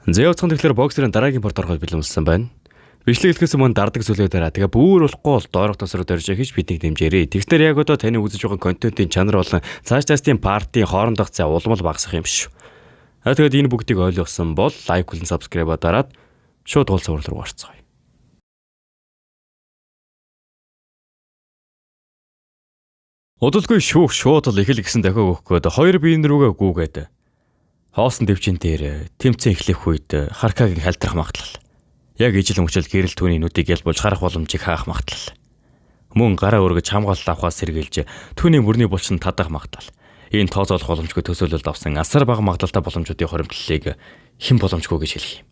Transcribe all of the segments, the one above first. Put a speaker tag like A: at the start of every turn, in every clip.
A: За явцхан тэгэхээр боксерын дараагийн порт ороход бэлэн болсон байна. Бичлэг хэлэхээс өмнө дардаг зүйлээ дараа. Тэгээ бүр болохгүй бол доорх тосроо дорж хийж биднийг дэмжээрэй. Тэгснээр яг одоо таны үзэж байгаа контентын чанар болон цааш цаашдын партийн хоорондох зай улмал багасах юм шүү. А тэгээд энэ бүгдийг ойлгосон бол лайк болон subscribe дараад шууд гол цуврал руу орцгоё. Удалгүй шүүх шууд л эхэл гэсэн дохиог өгөх гээд хоёр биен рүүгээ гүгээд хоосон дэвчин дээр тэмцээн эхлэх үед Харкагийн халдрах магадлал. Яг ижил мөчөл гэрэл түүний нүдийг ялбуулж харах боломжийг хаах магадлал. Мөн гараа өргөж хамгаалал авахаас сэргийлж түүний мөрний булчин тадах магадлал. Энэ тооцоолох боломжгүй төсөөлөлд авсан асар бага магадлалтай боломжуудын хоримтлалыг хэн боломжгүй гэж хэлэх юм.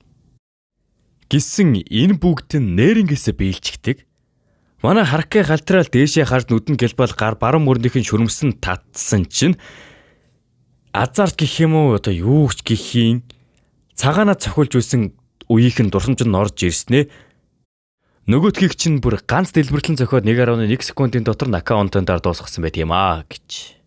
A: Гисэн энэ бүгд нь нэрнгээсээ биелчихдэг. Манай Харкай халтраал дээшээ харж нүдэн гэлбал гар баруун мөрнийх нь шүрмсэн татсан чинь азарт гэх юм уу одоо юу ч гэх юм цагаанаа цохилж өсөн үеийнх нь дурсамж нь орж ирснээ нөгөөдхийг чинь бүр ганц дэлбэрлэн зөхиод 1.1 секундын дотор нокаутын дараа дуусгасан байт юм аа гэж.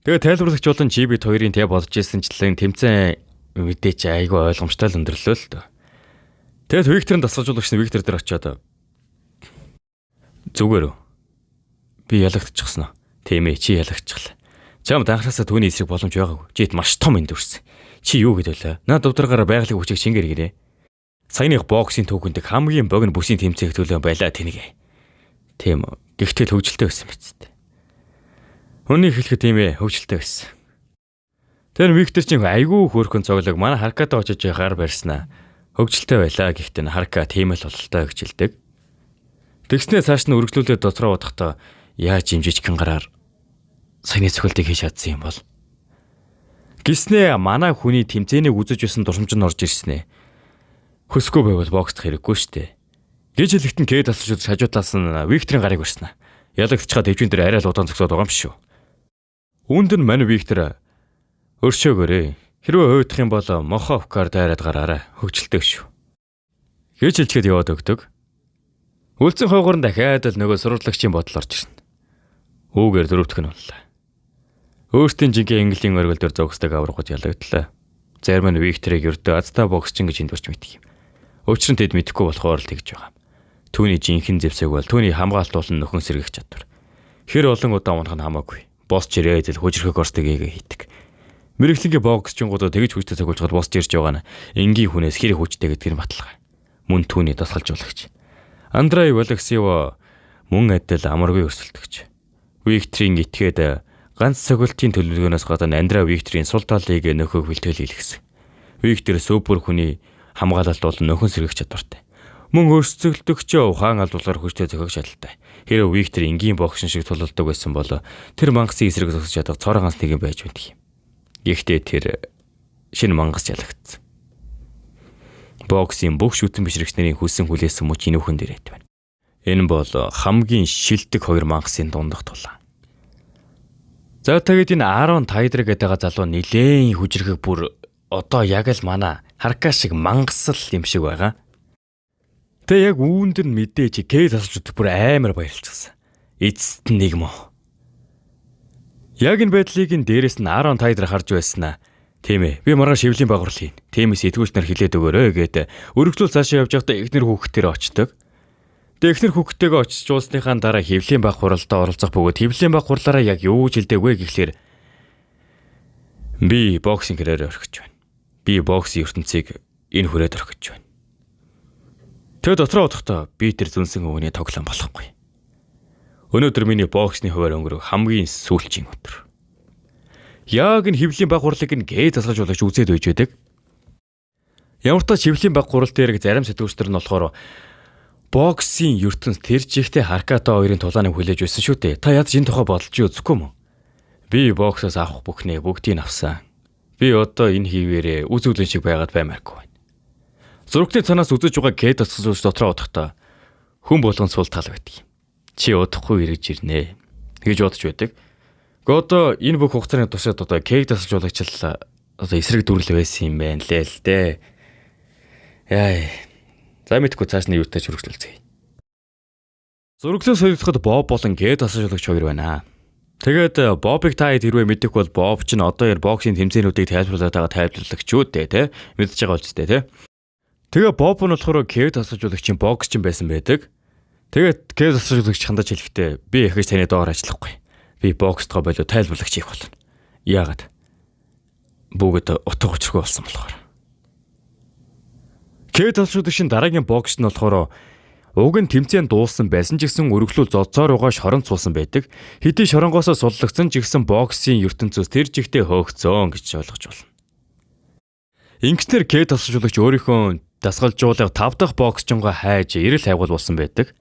A: Тэгээ тайлбарлагч болон чи бид хоёрын тэ бодож ирсэнчлэн тэмцээн мэдээч айгүй ойлгомжтой л өндөрлөө л дөө. Тэгэд Викторын дасгалжуулагч нь Виктор дээр очиод зүгээр үү? Би ялагдчихсан уу? Тийм ээ, чи ялагдчихлаа. Чам анхнаасаа түүний эсрэг боломж байгаагүй. Жит маш том энд үрсэн. Чи юу гэд байлаа? Наад дувдрагаараа байгалийн хүчийг шингээр гэрээ. Саяных боксing түүхэнд хамгийн богино бүсийн тэмцээх төлөө байлаа тэнэг. Тийм үү. Гэхдээ л хөгжилтэй байсан биз дээ. Үнийг хэлэхэд тийм ээ, хөгжилтэй байсан. Тэр Виктор чинь айгүй хөөрхөн цоглог манай Харкад очиж гар барьснаа. Хөгжилтэй байлаа гэхдээ Харка тийм л бололтой гэж хэлдэг. Тэгснээ цааш нь үргэлжлүүлээд дотроо бодохдоо яаж юм жижигхэн гараар саяны цохилтыг хийж чадсан юм бол. Гиснээ манай хүний тэмцээнийг үзэж байсан дурсамж нь орж ирсэн ээ. Хөсгүй байвал боксдох хэрэггүй штэ. Гэж хэлэхэд нь Кэд асууж хажуу талаас нь Викторын гарыг барьсан. Ялагдчихаад дэвжин дээр арай л удаан зогсоод байгаа юм шүү. Үүнд нь мань Виктор өршөөгөөрэй. Хэрвээ уйдах юм бол Моховкаар дайраад гараарай. Хөгжилтэй шүү. Гэж хэлчихэд яваад өгдөг. Үлдсэн хойгоор нь дахиад л нөгөө сурвалжлагчийн бодол орж ирнэ. Үүгээр дөрөвдөх нь боллоо. Өөртөө жинхэнэ Английн оргил дээр зогсдог аврагууд ялагдлаа. Зарим нь Викторыг ердөө азтай боксчин гэж энд барьж мэддэг юм. Учир нь тэд мэдэхгүй болохоор л тэгж байгаа юм. Түүний жинхэнэ зэвсэг бол түүний хамгаалалт болон нөхөн сэргийх чадвар. Хэр олон удаа унах нь хамаагүй. Босч ирээд л хүчрхэг орсдог эгээ хийдэг. Мэрэглэнгийн боксчингуудаа тэгж хүчтэй цогцолцоход босч ирж байгаа нь энгийн хүнээс хэр хүчтэй гэдгийг нь баталгаа. Мөн түүний дасгалжуулагч. Андрей Валексиева мөн адил амаргүй өрсөлдөгч. Викторийн этгээд ганц цогцолтын төлөвлөгөөнөөс гадна Андрей Викторийн сул талыг нөхөг бэлтгэл хийлгэсэн. Виктор супер хүний хамгаалалт болон нөхөн сэргийх чадвартай. Мөн өрсөлдөгчөө ухаан алдуулгаар хүчтэй зөхөх чадaltaй. Хэрэв Виктор энгийн боксчин шиг тулалдаг байсан бол тэр мангасын эсрэг зогсож чадах цорын ганц нэгэн байж мэдэх юм. Гэхдээ тэр шинэ мангас ялагдсан. Боксийн бүх шүтэн бишрэгч нарын хүссэн хүлээсэн мөч энэ үхэн дээрээ байна. Энэ бол хамгийн шилдэг хоёр мангасын дундах тулаан. За тэгээд энэ Аарон Тайдер гэдэг байгаа залуу нилээн хүчрхэг бүр одоо яг л манай Харка шиг мангас л юм шиг байгаа. Тэгээ яг үүнд нь мэдээж Кэй тасалж бүр амар баярлчихсан. Эцэст нь нэг мó. Яг энэ байдлыг нь дээрэс нь Аарон Тайдер харж байснаа. Тийм ээ, би маргааш хэвлийн багвар хийн. Тиймээс итгүүлч нар хилээд өгөөрэй гэд өргөжлүүл цаашаа явж байхдаа эхнэр хүүхдээр очдог. Тэгээ эхнэр хүүхдтэйгээ очиж уулзсныхаа дараа хэвлийн баг хуралдаа оролцох бөгөөд хэвлийн баг хурлаараа яг юу ч хэлдэг вэ гэхлээр би боксинг карьерээ орхиж байна. Би боксын ертөнцийг энэ хүрээд орхиж байна. Тэгээ дотроо бодохдоо би тэр зүнсэн өвөний тоглоом болохгүй. Өнөөдөр миний боксны хуваар өнгөрөх хамгийн сүүлчийн өдөр. Яг энэ хэвлийн баг хурлыг нь гээ тасгалжуулагч үзээд байж байдаг. Ямар ч тач хэвлийн баг хурал дээр зарим сэтгүүлчдэр нь болохоор боксын ертөнц тэр чигтээ Харката хоёрын тулааныг хүлээж байсан шүү дээ. Та ядаж энэ тухай бодолж үзэхгүй юм уу? Би боксоос авах бүхнээ бүгдийг нь авсан. Би одоо энэ хийвээрээ үз үлэн шиг байгаад баймааргүй байна. Зурагтын цанаас үзэж байгаа гээ тасгалжуулагч дотроо бодохдоо хүн болгон сул тал байдаг юм. Чи удахгүй эргэж ирнэ гэж бодож байдаг. Гэхдээ одоо энэ бүх хугацааны туршид одоо кек тасалжуулагч л одоо эсрэг дүрл байсан юм байна лээ л дээ. Яй. За мэдгүй цааш нь юутай ч үргэлжлүүлцгээе. Зураглаас хоёрдоход Боб болон Г тасалжуулагч хоёр байна. Тэгээд Бобыг та хэд хэрвээ мэдэх бол Боб ч нь одоо яар боксing тэмцээнүүдийг тайлбарлаад байгаа тайлбарлагч үү дээ, те. Мэдж байгаа үстэй, те. Тэгээ Боб нь болохоор Кев тасалжуулагчийн боксчин байсан байдаг. Тэгээд Кев тасалжуулагч хандаж хэлэхдээ би эхэж таны доор ажиллахгүй. Би бокстгоо болоо тайлбарлагч хийх болно. Яагаад? Бүгд утга учиргүй болсон болохоор. Кев тасалжуулагчийн дараагийн бокс нь болохоор уг нь тэмцээн дууссан байсан ч гэсэн өргөлүүл зодцоор угаа шоронд суусан байдаг. Хэдий шоронгоосоо суллагдсан ч гэсэн боксын ертөнцөөс тэр жигтэй хөөгцөн гэж ойлгож байна. Ингэснээр Кев тасалжуулагч өөрийнхөө дасгалжуулах 5 дахь боксчингоо хайж эрэл хайгуул болсон байдаг.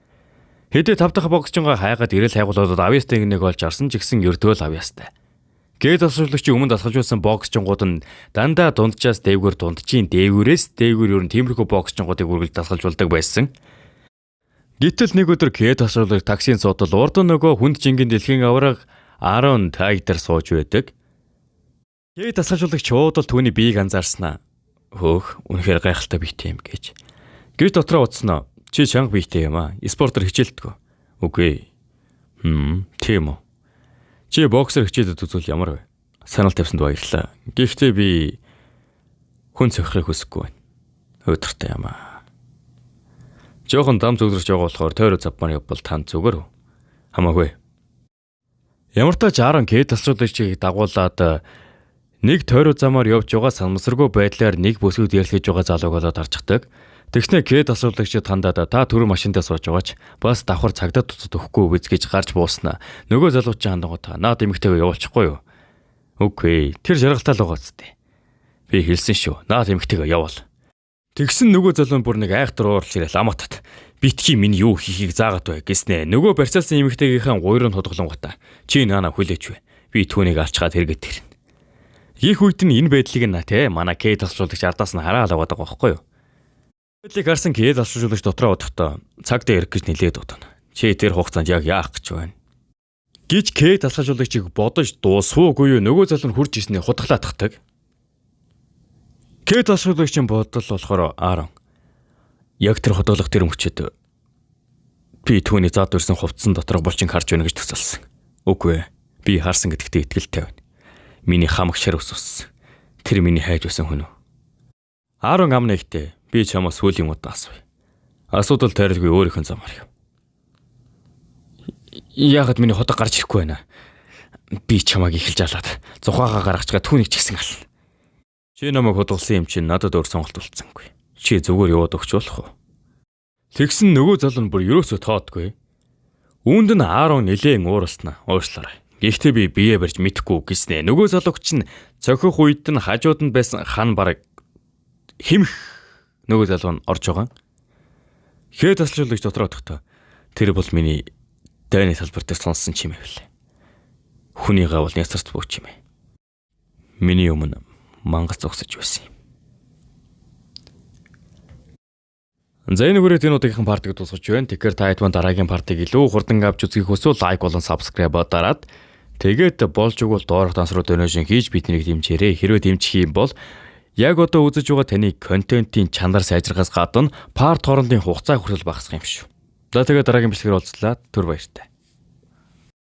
A: Хэдий 5 дахь боксчингоо хайгаад эрэл хайгуулаад авьяастай нэг олж арсан ч гэсэн ердөөл авьяастай. Кев тасалжуулагчийн өмнө дасгалжуулсан боксчингууд нь дандаа дунджаас дээгүүр, дунджийн дээгүүрээс дээгүүр ер нь тиймэрхүү боксчингуудыг үргэлж дасгалжуулдаг байсан. Гэтэл нэг өдөр Кев тасалжуулагч таксийн суудал урд нөгөө хүнд жингийн дэлхийн аварга Аарон Тайгер сууж байдаг. Кев дасгалжуулагч шууд л түүний биеийг анзаарснаа. Хөөх, үнэхээр гайхалтай биетэй юм гэж. Гэж дотроо утснаа. Чи чанга биетэй юм аа. Спортоор хичээлдэг. Үгүй. Тийм үү. Чи боксер хичээлд үзвэл ямар вэ? Санал тавьсанд баярлалаа. Гэхдээ би хүн цохихыг хүсэхгүй байна. Өдөртэй юм аа. Жохон дам зүглэрч байгаа болохоор тойроо завмаар явбал танд зүгээр үү? Хамаагүй. Ямар ч Аарон Кэт тасруулагчийг дагуулад нэг тойроо замаар явж байгаа санамсаргүй байдлаар нэг бүсгүйд ярилцаж байгаа залууг олоод харчихдаг. Тэгснэ Кэт тасруулагчид хандаад та түрүү машиндаа сууж байгаач бас давхар цагдаа дутад өгөхгүй үз гэж гарч бууснаа. Нөгөө залуучин хандангуудаа наад эмэгтэйгээ явуулчихгүй юу? Үгүй, тэр жаргалтай л байгаа үсттэй. Би хэлсэн шүү. Наад эмэгтэйгээ явуул. Тэгсэн нөгөө залуу бүр нэг айхтар уурлаж ирэл аматат. Битгий минь юу хийхийг заагаад бай гэснэ. Нөгөө барьцаалсан эмэгтэйгийнхээ гуйрын тодголонгота. Чи наана хүлээч вэ. Би түүнийг алчгаад хэрэгэт ирнэ. Их үед нь энэ байдлыг нь те манай Кэт тасалжуулагч ардаас нь хараал аваад байгаа байхгүй юу? Байдлыг харсан Кэт тасалжуулагч дотроо удахтаа цаг дээр ирэх гэж нилээд удана. Чи тэр хугацаанд яг яах гэж байна? Гэж Кэт тасалжуулагчийг бодож дуусвуугүй юу нөгөө залуу нь хурж ирсний хутгалаатахдаг. Кэт тасалжуулагчийн бодол болохоор Аарон яг тэр худгалах тэр мөчөд би түүний зад өрсөн хувцсан доторх булчин харж байна гэж төсөөлсөн. Үгүй ээ. Би харсан гэдэгтээ итгэлтэй байна. Миний хамаг шар ус уссан. Тэр миний хайж байсан хүн үү? Аарон ам нэгтээ би чамаас сүүлийн удаа асууя. Асуудал тайралгүй өөрийнхөө замаар яв. Яагаад миний ходог гарч ирэхгүй байна? Би чамайг эхэлж алаад зухаагаа гаргачгаа түүнийг ч гэсэн ална. Чи намайг худгалсан юм чинь надад өөр сонголт үлдсэнгүй. Чи зүгээр яваад өгч болох уу? Тэгсэн нөгөө залуу нь бүр ерөөсөө тоодгүй. Үүнд нь Аарон нилээн ууралснаа. Уушлаарай. Гэхдээ би бие барьж мэдэхгүй гэснэ. Нөгөө залуугч нь цохих үед нь хажууд нь байсан хан бараг химх нөгөө залуу нь орж байгаа. Хээ таслуулагч дотроо отохдоо тэр бол миний дайны салбар дээр сонссон чимээ билээ. Хүний гавал няцарт буу чимээ. Миний өмнө мангас зогсож байсан юм. За энэ хүрээд энэ удаагийнхан part ыг дуусгаж байна. Тэгэхээр та хэд дараагийн part ыг илүү хурдан авч үзэхийг хүсвэл like болон subscribe дараад тэгээд болж өгвөл доорх данс руу donation хийж биднийг дэмжээрэй. Хэрвээ дэмжих юм бол яг одоо үзэж байгаа таны контентын чанар сайжрахаас гадна part хоорондын хугацаа хүртэл багасах юм шүү. За тэгээд дараагийн бичлэгээр уулзлаа. Түр баяртай.